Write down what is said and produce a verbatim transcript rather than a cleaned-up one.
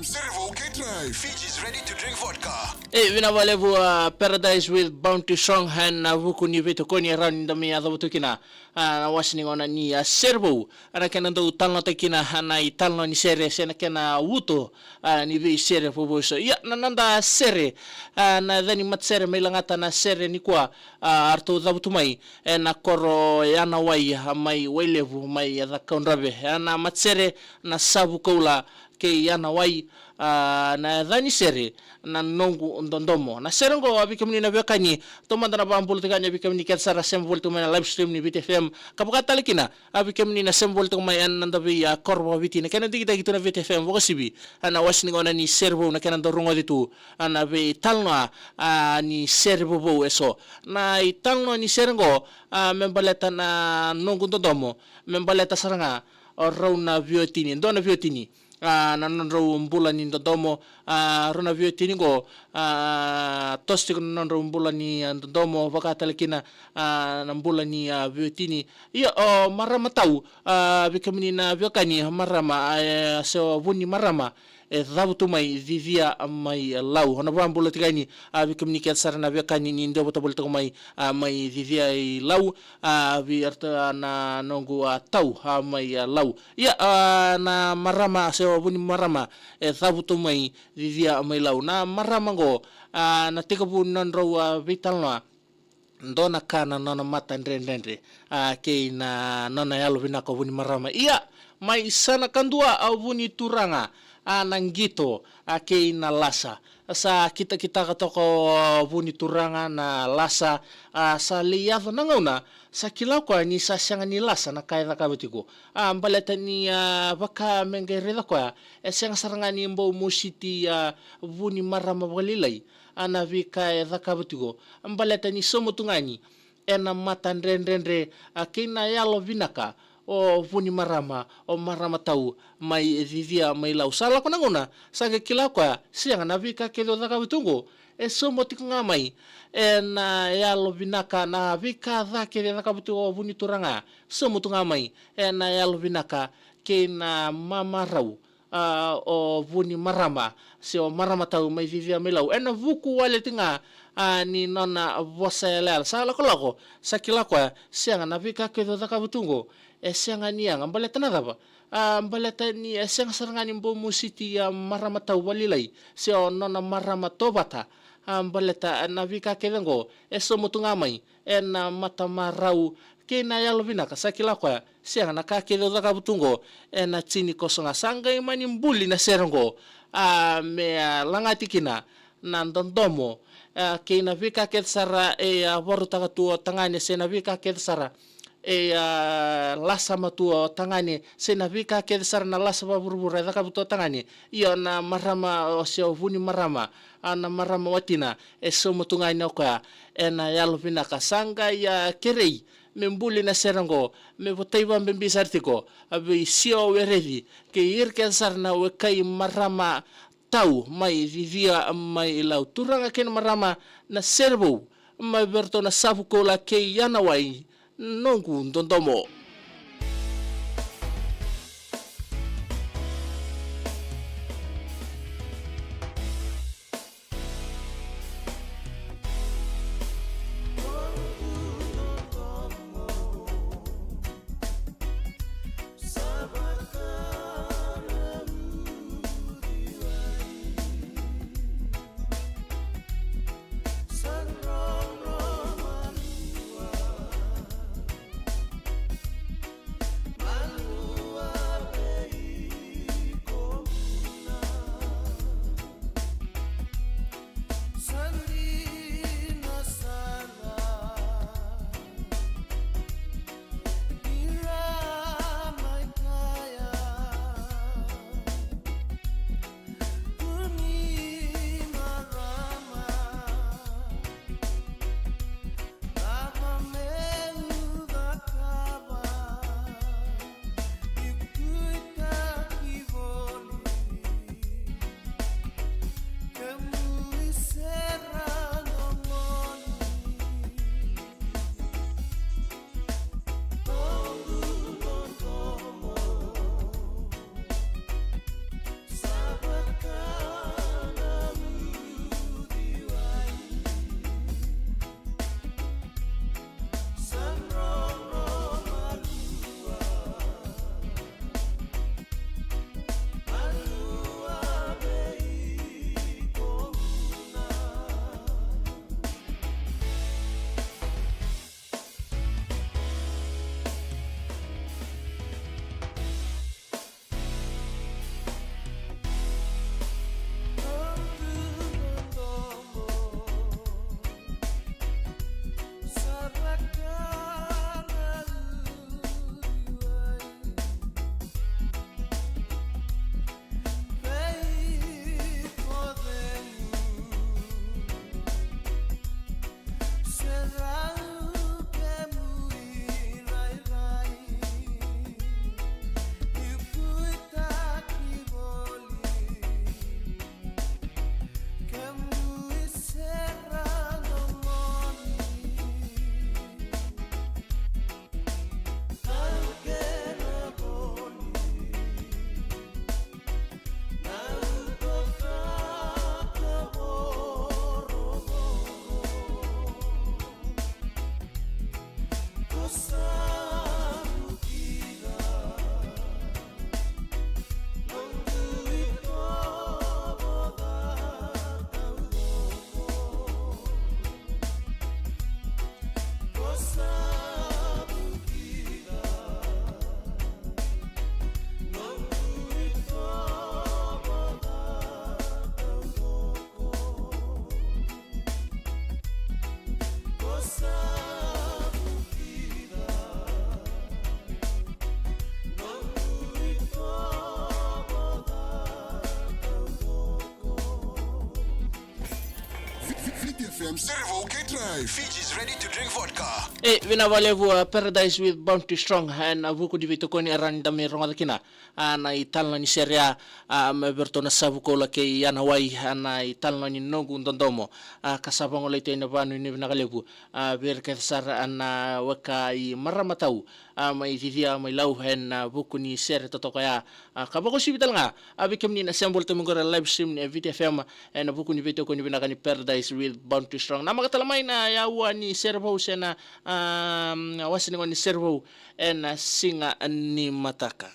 Servo K Drive. Fiji's ready to drink vodka. E, vinaka vakalevu, a, Paradise with Bounty Strong, ena vuku ni veitokoni e rawa ni da mai yacova tu kina, a, na wase ni gauna ni, a, Servo. A, na kena dau talanoataki kina, a, na italanoa ni sere, se na kena uto, a, ni veisere vovou eso. Ia, na noda sere, a, na yaca ni matasere mai lagata na sere nikua, a, eratou cavutu mai ena koro Yanawai, a, mai Wailevu, mai Cakaudrove. A, na matasere na Savu Koula kei Yanawai, a, na yaca ni sere na Noqu Dodomo. Na sere oqo, a, vei kemuni na veiwekani, taumada na vakabula tiko yani vei kemuni kece sara sema voli tiko mai na live stream ni Viti F M. Ka vaka tale kina, a, vei kemuni na sema voli tiko mai ena noda vei, a, koro vakaviti, na kena digitaki tu na Viti F M vakasivi, a, na wase ni gauna ni Servo, na kena dau rogoci tu, a, na veitalanoa, a, ni sere vovou eso. Na italanoa ni sere oqo, a, me baleta na Noqu Dodomo, me baleta sara ga o rau na veiwatini, dua na veiwatini, a, na nodrau bula ni dodomo, a, rau na veiwatini oqo, a, toso tiko na nodrau bula ni, a, dodomo, vaka tale kina, a, na bula ni, a, veiwatini. Ia, o marama tau, a, vei kemuni na veiwekani, marama, a, e, se o vu ni marama e cavutu mai Cicia mai Lau. O na vakabula tiko yani, a, vei kemuni kece sara na veiwekani ni dua vata voli tiko mai, a, mai Cicia i Lau, a, vei iratou, a, na noqu, a, tau, a, mai, a, Lau. Ia, a, na marama, se o vu ni marama e cavutu mai Cicia mai Lau. Na marama oqo, a, na tekivu ni nodrau, a, veitalanoa, dua na ka na nona matadredredre, a, kei na nona yalovinaka o vu ni marama. Ia, mai sa na kadua, a, vu ni turaga, a, na qito, a, kei na lasa. Sa kitakitaka toka o vu ni turaga na lasa, a, sa lai yaco na gauna, sa kila o koya ni sa sega ni lasa na ka e cakava tiko. A, baleta ni, a, vaka me qai raica o koya, e sega sara ga ni bau mositi, a, vu ni marama vakalailai, a, na veika e cakava tiko. Baleta ni sauma tu ga yani ena matadredredre, a, kei na yalovinaka o vu ni marama, o marama tau mai Cicia mai Lau. Sa lako na gauna, sa qai kila o koya, sega, na veika kece au cakava tu oqo, e sauma tiko ga mai ena yalovinaka, na veika ca kece e cakava tu o vu ni turaga, sauma tu ga mai ena yalovinaka kei na mamarau, a, o vu ni marama, se o marama tau mai Cicia mai Lau. Ena vuku wale tiko ga, a, ni nona vosa yalayala. Sa lakolako, sa kila o koya, sega, na veika kece au cakava tu oqo, e sega ni yaga. Baleta na cava? A, baleta ni e sega sara ga ni bau mositi, a, marama tau vakalailai, se o nona marama tauvata. A, baleta, a, na veika kece oqo, e sauma tu ga mai ena matamarau kei na yalovinaka. Sa kila o koya, sega, na ka kece au cakava tu oqo, ena tini koso ga. Sa qai mani buli na sere oqo, a, me, a, lagati kina na dodomo, a, kei na veika kece sara e, a, vakarautaka tu o tagane, se na veika kece sara e, a, lasama tu o tagane, se na veika kece sara na lasa vakavuravura e cakava tu o tagane. Io, na marama, o, se o vu ni marama, a, na marama watina, e sauma tu ga yani o koya ena yalovinaka. Sa qai, a, kerei me buli na sere oqo, me votai vakabibi sara tiko, a, vei Sio Wereci kei ira kece sara na wekai marama tau mai Cicia mai Lau. Turaga kei na marama, na sere vou mai vei iratou na Savu Koula kei Yanawai, Noqu Dodomo. F M Serevou K Drive. Fiji's ready to drink vodka. E, vinaka vakalevu, a, Paradise with Bounty Strong, ena vuku ni veitokoni e rawa ni da mai rogoca kina, a, na italanoa ni sere ya, a, mai vei iratou na Savukoula kei Anawai, a, na italanoa ni Noqu Dodomo, a, ka sa vagolei tu ena vakanuinui vinaka levu, a, vei ira kece sara na weka i marama tau, a, mai Cicia mai Lau ena vuku ni sere totoka ya, a, ka vakauasivi tale ga, a, vei kemuni na sema voli tu mai qori ena live stream ni Viti F M, ena vuku ni veitokoni vinaka ni Paradise with Bounty Strong. Namaka tale mai na yaua ni sere vou se na, a, wase ni gauna ni sere vou ena siga ni mataka.